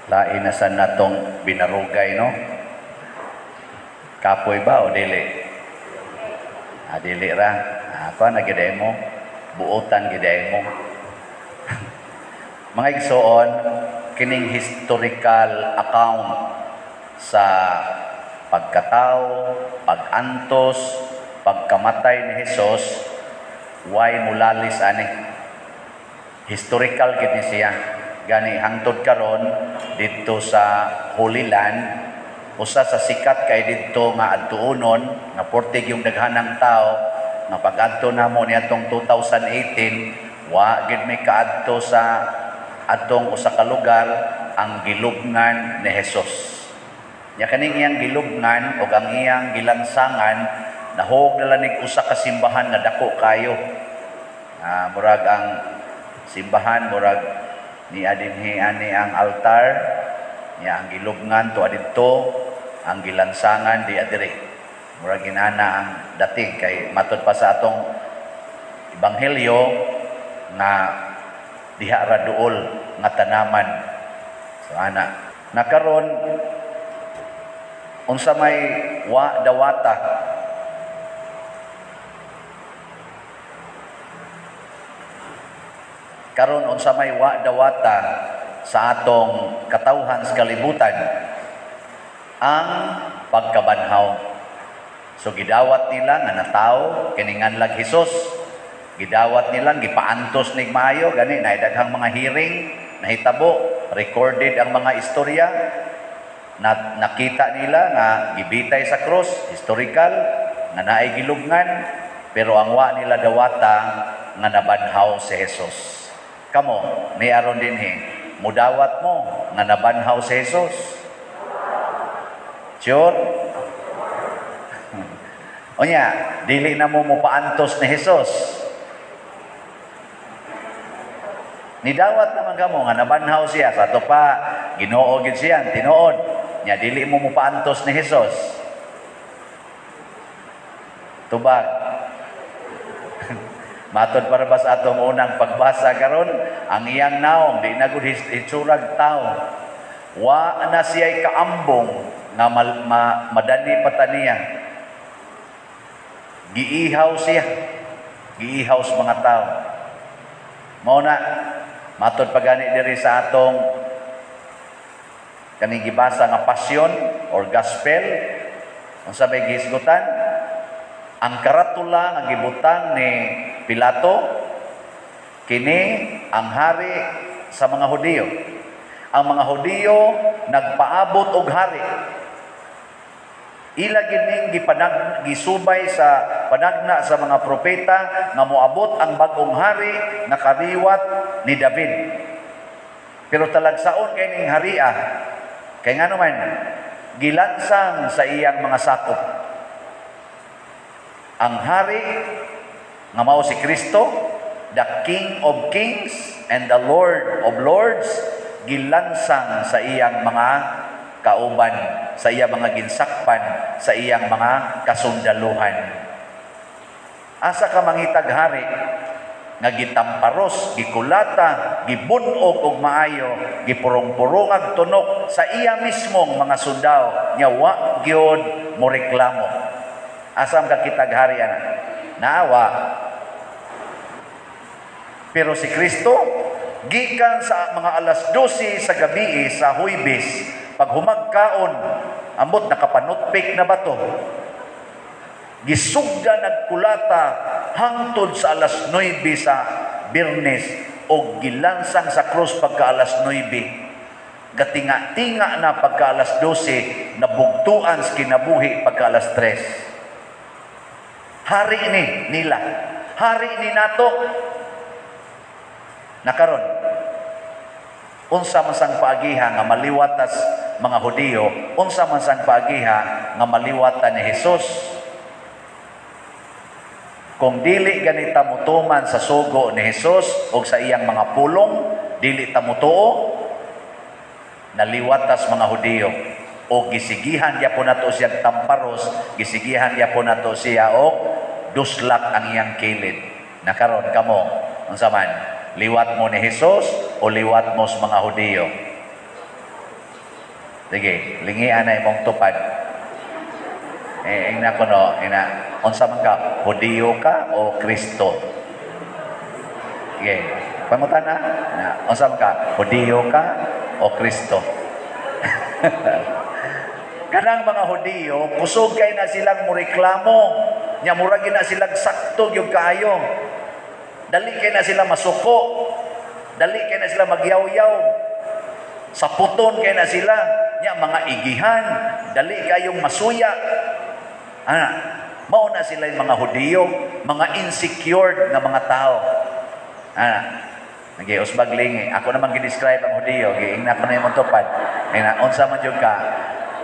Lain na sa natong binarugay, no? Kapoy ba o dili? Ah, dili ra. Ah, kuan na gid mo. Buotan gid mo. Mga igsoon, kining historical account sa pagkatao, pag-antos, pagkamatay ni Jesus, why mulalis ani? Historical gid ni siya. Gani hangtod karon didto sa Holy Land, usa sa sikat kay didto nga adtuonon nga portig yung daghanang tao nga pag-adto namo niadtong 2018, wa gid mi kaadto sa adtong usa ka lugar, ang gilubngan ni Jesus. Nya kaning iyang gilubngan og ang iyang gilansangan, nahog na lang usa ka simbahan nga dako kayo. Murag ang simbahan, murag ni adinhi ani ang altar, nya ang gilubngan to adidto, ang gilansangan di adiri. Murag inana ang dating kay matud pa sa atong ebanghelyo nga diha ra duol nga tanaman. So ana nakaron, unsa may wa dawata? Karon, unsa may wa dawata sa atong katawhan sa kalibutan? Ang pagkabanhaw. So gidawat nila nga natawo kining nganlag Hesus. Gidawat nila gipaantos nig maayo, gani na daghang mga hearing nahitabo, recorded ang mga istorya na nakita nila nga gibitay sa cross, historical nga naay gilubngan, pero ang wa nila dawata nga nabanhaw si Jesus. Kamo ni aron dinhi, mudawat mo nga nabanhaw si Jesus? Sure? Unya, dili na mo mopaantos ni Jesus. Nidawat naman kamo nga nabanhaw siya, sa ato pa Ginoo gid siya, tinuod. Nya dili mo mopaantos ni Jesus. Tubag. Matod para ba sa atong unang pagbasa karon, ang iyang naong di na gud hitsurag tawo. Wa na siya'y kaambong nga madani pa ta niya. Giihaw siya. Giihaw sa mga tao. Mao na matod pa gani diri sa atong kaning gibasa nga passion or gospel, unsa may gihisgutan? Ang karatula nga gibutang ni Pilato, kini ang hari sa mga Hudiyo. Ang mga Hudiyo nagpaabot og hari. Ila gining gisubay sa panagna sa mga propeta nga moabot ang bag-ong hari nga kaliwat ni David. Pero talagsaon kay ning haria, kay ngano man gilansang sa iyang mga sakop. Ang hari nga mao si Kristo, the King of Kings and the Lord of Lords, gilansang sa iyang mga kauban, sa iyang mga ginsakpan, sa iyang mga kasundaluhan. Asa ka mangitag hari nga gitamparos, gikulata, gibunog og maayo, gipurong-purongag tunok sa iya mismong mga sundao, nya wa gyud mo reklamo? Asam ka kitag hari ana? Naawa. Pero si Kristo, gikan sa mga 12:00 sa gabi sa Huwebes, pag humagkaon, ambot nakapanutpik na bato, gisugda nagkulata hangtod sa 9:00 sa Biyernes o gilansang sa krus pagka 9:00. Gatinga-tinga na pagka 12:00, nabugtuan sa kinabuhi pagka 3:00. Hari ni nila, hari ni nato. Nakaron, unsa man sang paagiha nga maliwatas mga Hudiyo, unsa man sang paagiha nga maliwatan ni Jesus? Kung dili ganita mutuman sa sugo ni Jesus o sa iyang mga pulong, dili ta mutuo, naliwatas mga Hudiyo. O gisigihan gyapon nato siya tamparos, gisigihan gyapon nato siya og duslak ang iyang kilid. Nakaron kamo, unsa man, liwat mo ni Jesus o liwat mo sa mga Hudiyo? Sige, lingian na imong tupad. Eh, ingna ko no, ina, unsa man ka, Hudiyo ka o Kristo? Sige, pangutana, na, unsa man ka, Hudiyo ka o Kristo? Kanang mga Hudiyo, kusog kay na silang moreklamo. Nya murag na silang sakto gyud kaayo. Dali kay na sila masuko. Dali kay na sila magyaw-yaw. Saputon kay na sila. Nya mga igihan, dali kayong masuya. Ah, mao na sila yung mga Hudiyo, mga insecure nga mga tao. Ah, nag-usbag lingi. Ako naman gi-describe ang Hudiyo, giingna ko na yung tupad. Ingna, unsa man jud ka?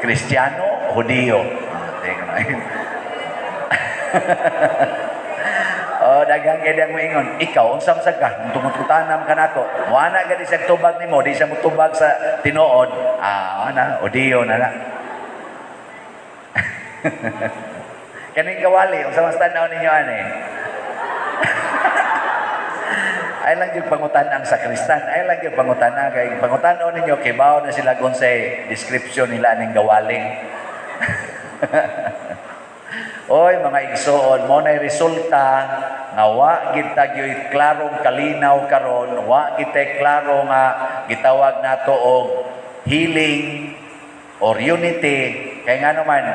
Kristiyano, Hudiyo. Ah, tingnan na. Oh, daghang kay dang moingon, ikaw unsa man sad ka? Tungod tanam ka nako. Moana gani siya tubag nimo, di siya motubag sa tinuod. Ah, ana, Hudiyo na na. Kaning kawali, unsa man tan-aw ninyo ani? Ay lang yung pangutan-ang sa kristan. Ay lang yung pangutan-ang. Kay pangutan-on ninyo, kibaw na sila kung sa description nila aning gawaling. Oy, mga igsoon, mo na'y resulta nga wa gid ta gyoy klarong kalinaw karon, wa gid tay klaro nga gitawag nato og healing or unity. Kay ngano man,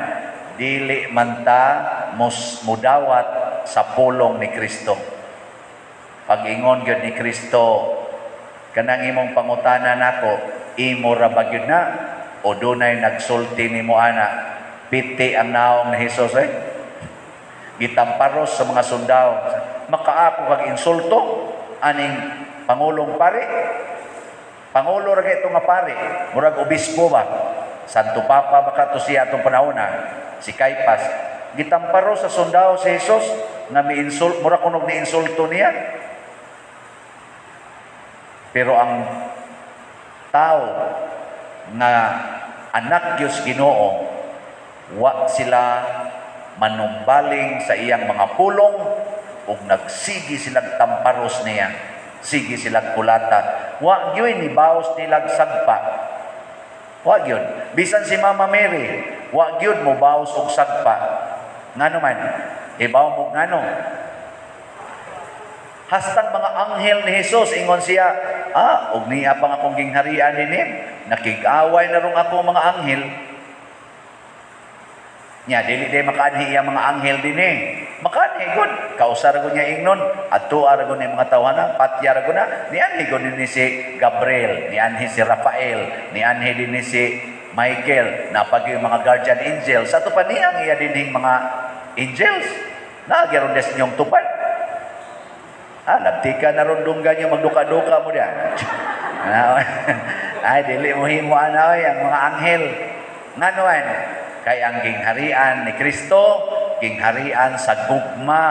dili man ta mudawat sa pulong ni Kristo. Pag-ingon gyud ni Kristo, kanang imong pangutana nako, imo ra ba gyud na o dunay nagsulti nimo ana? Piti ang naong ni Hesus eh. Gitamparos sa mga sundao. Makaako kag insulto aning pangulong pari. Pangulo ra kay nga pari, murag obispo ba? Santo Papa baka to siya atong panahon si Caipas. Gitamparos sa sundao si Hesus nga mi-insult, mura kunog ni insulto niya. Pero ang tao nga anak Dios Ginoo, wa sila manumbaling sa iyang mga pulong ug nagsigi silang tamparos niya, sige silang kulata. Wa gyud ni baos nilag sagpa. Wa gyud. Bisan si Mama Mary, wa gyud mo baos og sagpa. Ngano man? Ibaw mo ngano? Hastang mga anghel ni Jesus, ingon siya, og niya pang akong gingharian ninim, nakig-away na rong ako mga anghel. Nya, dili day makaanhi iya mga anghel dinhi. Makaanhi gud, kausa ra gud niya ingnon, adto ra gud ni mga tawhana, patya ra gud na, nianhi gud ni si Gabriel, nianhi si Rafael, nianhi din ni si Michael, napag yung mga guardian angels. Sa ato pa niya ang iya dinhing mga angels. Naagyaron des inyong tupad. Ah, labtika na ron dunggan yung magduka-duka mo diyan. Ay, dili mo himo ana oy ang mga anghel. Nganuan? Kay ang gingharian ni Kristo, gingharian sa gugma,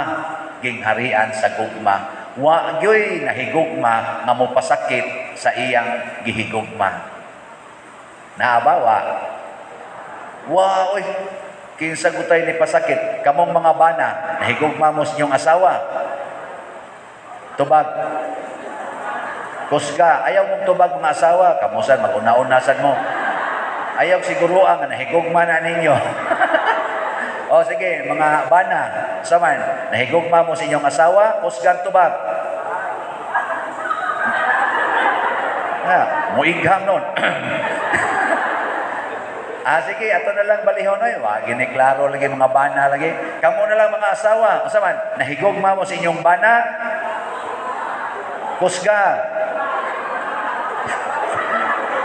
gingharian sa gugma. Wa gyoy nahigugma nga mopasakit sa iyang gihigugma. Naabawa? Wa oy, kinsa gutay ni pasakit? Kamong mga bana, nahigugma mo sa inyong asawa. Tubag. Kusga, ayaw mong tubag mga asawa, kamusan maguna-unasan mo. Ayaw siguro ang nahigugma na ninyo. O sige, mga bana, saman, nahigugma mo sa inyong asawa, kusgang tubag. Ha, muigham nun. Ah, sige, ato na lang balihon oy. Wa gini klaro lagi mga bana lagi. Kamo na lang mga asawa, saman, nahigugma mo sa inyong bana, kusga.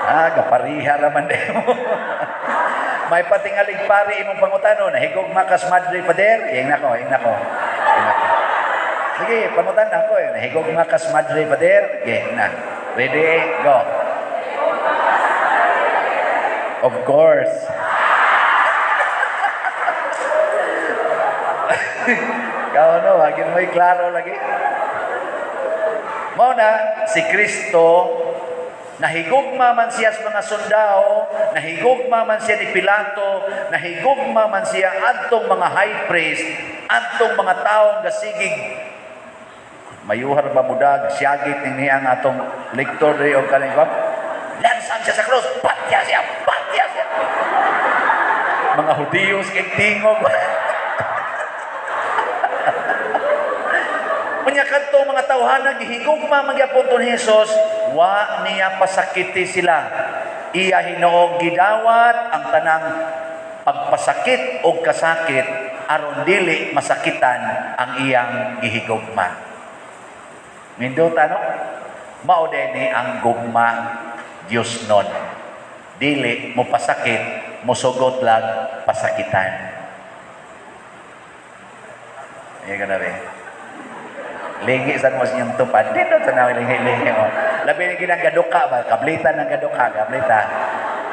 Ah, gapariha raman mo. May patingalig pari imong pangutano, nahigugma kas madre pader. Ingna ko, ingna ko. Sige, pangutan ako eh. Nahigugma kas madre pader. Sige, na. Ready, go. Of course. Ikaw no, wagin mo'y klaro lagi. Mao na, si Kristo, nahigugma man siya sa mga sundao, nahigugma man siya ni Pilato, nahigugma man siya adtong mga high priest, adtong mga taong gasigig. Mayuhar ba mudag, siyagit ni niya ang atong lektor diri og kaning. Lansan siya sa krus, patya siya, patya siya. Mga Hudiyos kay tingog. Unya kadto mga tawhana gihigugma magyapon to ni Hesus, wa niya pasakiti sila. Iya hinuong gidawat ang tanang pagpasakit og kasakit aron dili masakitan ang iyang gihigugma. Nindot ano? Mao ni ang gugma Dios nun. Dili mo pasakit, mosugot lang pasakitan. Iya ka na ba? Lingi sa mo siyang tupad. Dito sa namin lingi-lingi mo. Labi ni ginang gaduka ba? Kablitan ng gaduka, kablita.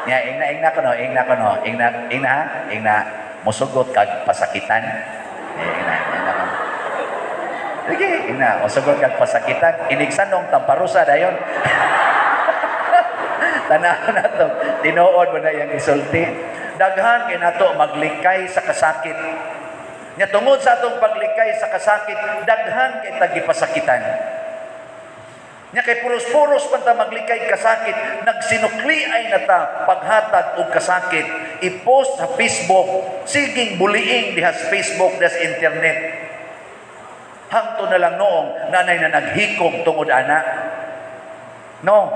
Nya, ingna ko no, ingna ko no. Ingna, ingna, ingna. Musugot kag pasakitan. Ingna, ingna ko. Sige, ingna. Musugot kag pasakitan. Inigsanong tamparusa dayon. Tanaw na to. Tinuod mo na iyang isulti. Daghan kay nato maglikay sa kasakit. Nya tungod sa atong paglikay sa kasakit, daghan kay tagipasakitan. Nya kay puros-puros man ta maglikay kasakit, nagsinukli ay nata paghatag og kasakit. I-post sa Facebook, siging buliing diha sa Facebook, diha sa internet. Hangto na lang noong nanay na naghikom tungod ana. No.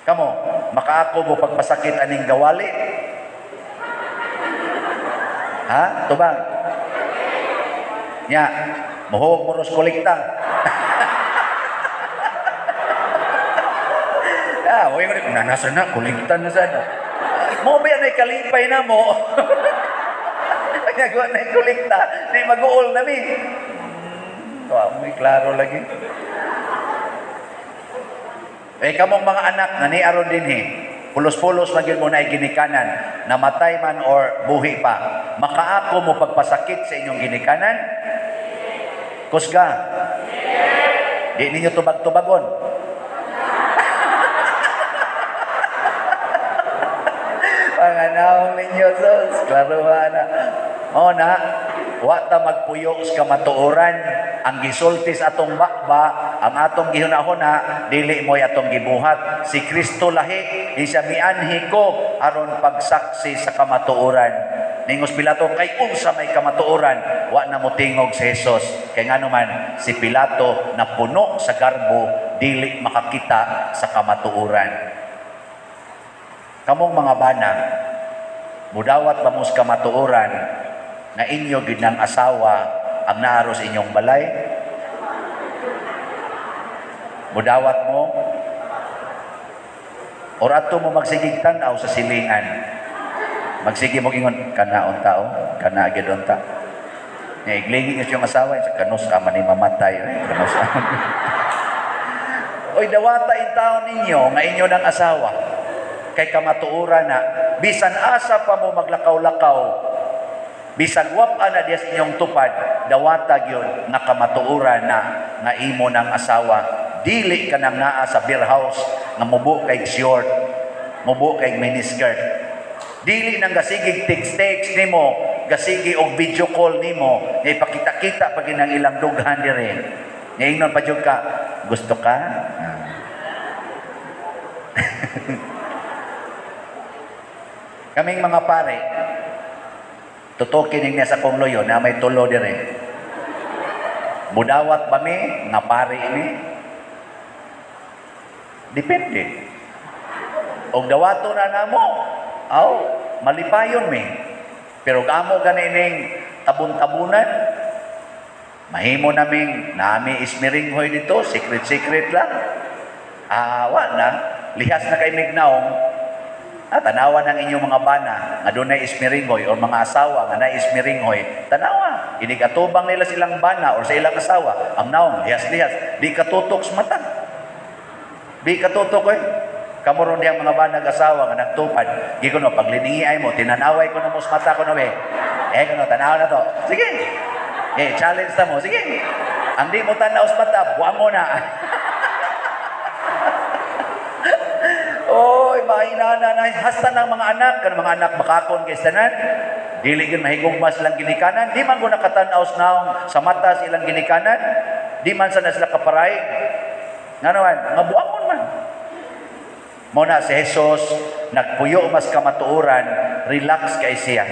Kamo, makaako mo pagpasakit aning gawali? Ha? Tubang? Nya, muhog mo ros kolekta. Ah, huwag mo rin, nasa na, kolekta na sana. Mo ba yan ay kalipay na mo? Nagawa na yung kolekta, di mag-uol na mi. Tuwa mo'y klaro lagi. Eh, kamong mga anak, na niaron din eh. Pulos-pulos man gyud mo na ginikanan, namatay man or buhi pa. Makaako mo pagpasakit sa inyong ginikanan? Kusga. Di ninyo tubag-tubagon. Panganaw ninyo, sus. Klaruha na. O na, wa ta magpuyo sa kamatuoran. Ang gisulti sa atong bakba, ang atong gihunahuna, dili mo'y atong gibuhat. Si Kristo lahi, di siya mianhi ko aron pagsaksi sa kamatuoran. Ningos Pilato, kay unsa may kamatuoran, wa na motingog si Jesus. Kay ngano man, si Pilato napuno sa garbo, dili makakita sa kamatuoran. Kamong mga bana, mudawat ba mo sa kamatuoran na inyo gid ng asawa ang naaros inyong balay? Mudawat mo? Or ato mo magsigig tan-aw sa silingan? Magsige mo ingon, kana unta o, kana gyud unta. Nya iglingi niyo siyang asawa, sa kanus ama ni mamatay, kanus ama. Oy, dawata in taon ninyo nga inyo ng asawa. Kay kamatuoran na bisan asa pa mo maglakaw-lakaw, bisan wap ana diya sa inyong tupad, dawata gyud nga kamatuoran na nga imo ng asawa. Dili ka nang naa sa beer house nga mubo kay short, mubo kay miniskirt. Dili nang gasigig text-text nimo, gasigi og video call nimo, nga ipakita-kita pa ginang ilang dughan dire. Nga ingnon pa jud ka, gusto ka? Kaming mga pare, tutukin niya sa kong loyo na may tulo dire. Mudawat ba mi? Nga pare mi? Depende. Og dawato na namo, aw, malipayon mi. Pero amo ganining tabon-tabunan, mahimo naming nami ismiringhoy dito, secret-secret lang. Awa na, lihas na kay mignaong. Tanawa ng inyong mga bana nga dunay ismiringhoy or mga asawa nga nay ismiringhoy, tanawa. Ini katubang nila silang bana or sa ilang asawa, ang naong lihas-lihas, di katutok sa mata. Di katutok eh. Kamuron diyang mga bana asawa nga nagtupad. Gi kuno pagliningi ay mo, tinanaway ko na mo sa mata ko no eh. Eh kuno tanaw na to. Sige. Eh challenge ta mo. Sige. Ang di mo tanaw sa mata, buang mo na. Oy, mahina na hasta ng mga anak, kan mga anak makakon kay tanan. Dili gyud mahigugma silang ginikanan, di man ko nakatan-aw sa naong sa mata sa ilang ginikanan, di man sa na sila kaparaig. Ngano man, nga buangon man. Mao na si Jesus nagpuyo mas kamatuoran, relax kay siya.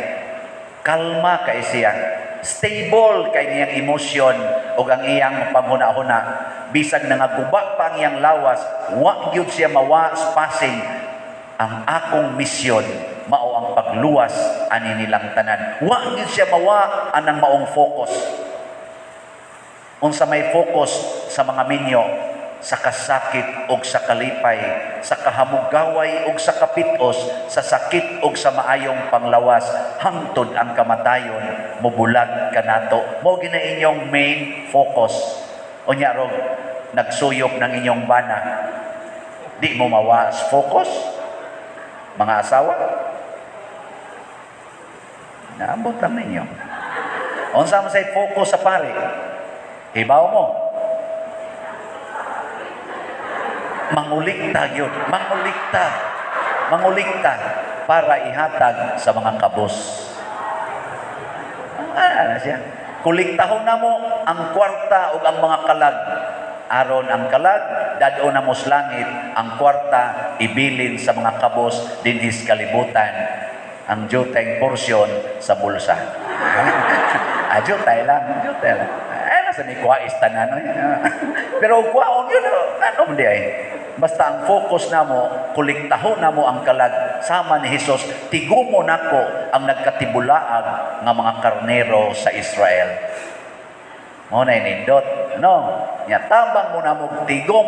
Kalma kay siya. Stable kay niyang emosyon ug ang iyang panghuna-huna. Bisag nangaguba pa ang iyang lawas, wa gyud siya mawa passing ang akong misyon mao ang pagluwas ani nilang tanan. Wa gyud siya mawa anang maong focus. Unsa may focus sa mga minyo? Sa kasakit og sa kalipay, sa kahamugaway og sa kapitos, sa sakit og sa maayong panglawas, hangtod ang kamatayon mobulag kanato. Mao gina inyong main focus. Unya rog nagsuyop ng inyong bana, di mo mawa focus. Mga asawa, naambot lang ninyo. Unsa man say focus sa pari? Hibaw mo. Mangulikta gyud, mangulikta. Mangulikta para ihatag sa mga kabos. Ah, siya. Kuliktahon na mo ang kwarta ug ang mga kalag. Aron ang kalag, dad-on na mo sa langit, ang kwarta ibilin sa mga kabos dinhis kalibutan. Ang juteng porsyon sa bulsa. Ah, jutay lang, jutay lang. Eh, nasa ni kuha tanan. Pero kuhaon yun, ano mo di ay? Basta ang focus namo, kuliktahon namo ang kalag sama ni Jesus, tigumo nako ang nagkatibulaag nga mga karnero sa Israel. Mao na nindot, no? Nya tambang mo namo tigom.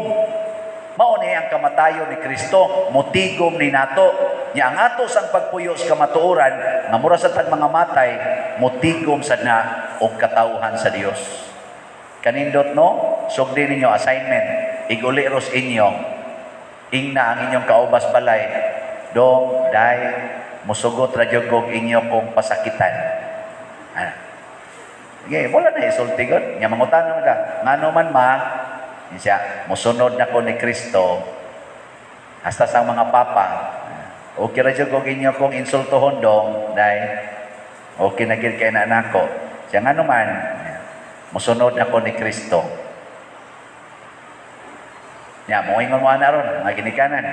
Mao ni ang kamatayon ni Kristo, motigom ni nato. Nya ang ato sang pagpuyo sa kamatuoran, nga mura sa tag mga matay, motigom sad na og katawhan sa Dios. Kanindot no, sugdi ninyo assignment, iguli ros inyo, ingna ang inyong kaubas balay, dong, day, musugot ra gyud kog inyo kong pasakitan. Ah. Sige, wala na isulti gud. Nya mangutana ka, ngano man ma, siya, musunod na ko ni Kristo, hasta sa mga papa, okay ra jud kog inyo kong insultohon dong, day, okay na gid kay na nako. Siya ngano man, musunod ako ni Kristo. Nya, moingon mo ana ron, mga ginikanan.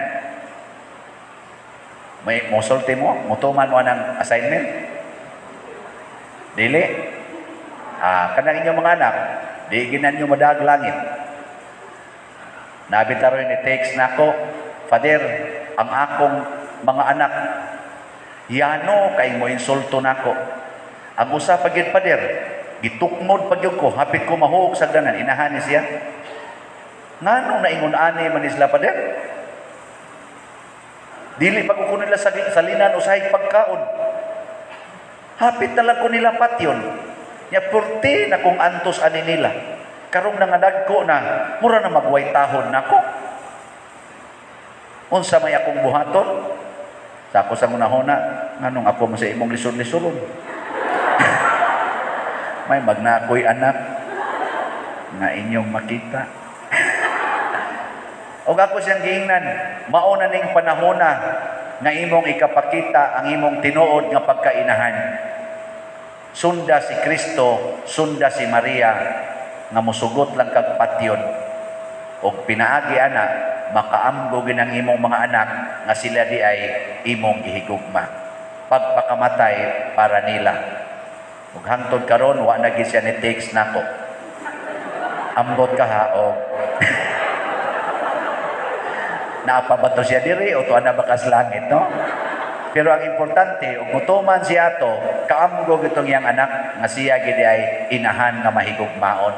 May musulti mo, mutuman mo ang assignment. Dili. Ah, kanang inyong mga anak, di ginan nyo madag langit. Nabitaroy ni text nako, "Father, ang akong mga anak, yano kay mo insulto nako. Ang usa pa gyud, Father, gitukmod pa gyud ko, hapit ko mahuog sa danan." Inahan ni siya. Ngano naingon ani man sila, Father? Dili pa ko nila sa salinan usahay pagkaon. Hapit na lang ko nila patyon. Nya purti na kung antos ani nila. Karong nangadagko na, mura na magway tahon nako. Unsa may akong buhaton?" Sa ako sa ngunahuna, nganong ako man sa imong lisod-lisolon? May magnakoy anak nga inyong makita. Og ako siyang giingnan, mao na ning panahona nga imong ikapakita ang imong tinuod nga pagkainahan. Sunda si Kristo, sunda si Maria, nga musugot lang kag patyon. Og pinaagi ana, makaamgo ginang imong mga anak nga sila di ay imong gihigugma. Pagpakamatay para nila. Ug hangtod karon wa na gid siya ni text nako. Ambot ka ha og naa pa ba to siya diri o tuwa na ba kas langit, no? Pero ang importante, ug mutuman siya ato, kaamgo gitong iyang anak nga siya gid ay inahan nga mahigugmaon.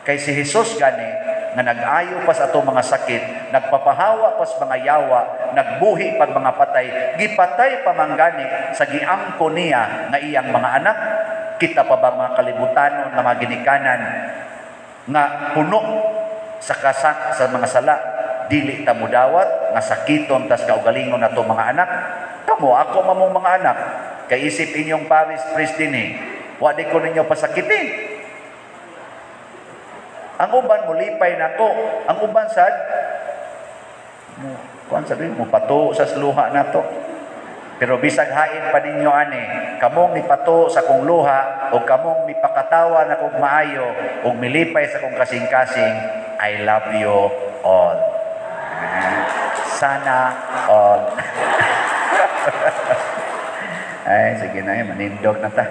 Kay si Jesus gani nga nag-ayo pas ato mga sakit, nagpapahawa pas mga yawa, nagbuhi pag mga patay, gipatay pa man gani sa giangko niya nga iyang mga anak. Kita pa ba mga kalibutanon nga mga ginikanan nga puno sa kasak sa mga sala, dili ta mudawat nga sakiton tas kaugalingon nato mga anak? Kamo ako mamong mga anak, kay isip inyong paris priest dinhi, wa di ko ninyo pasakitin. Ang uban molipay nako, ang uban sad mo kuan sad mo pato sa luha nato. Pero bisag hain pa ninyo ani, kamong nipato sa kong luha o kamong mipakatawa na kong maayo ug milipay sa kong kasing-kasing, I love you all. Sana all. Ay, sige na, manindog na ta.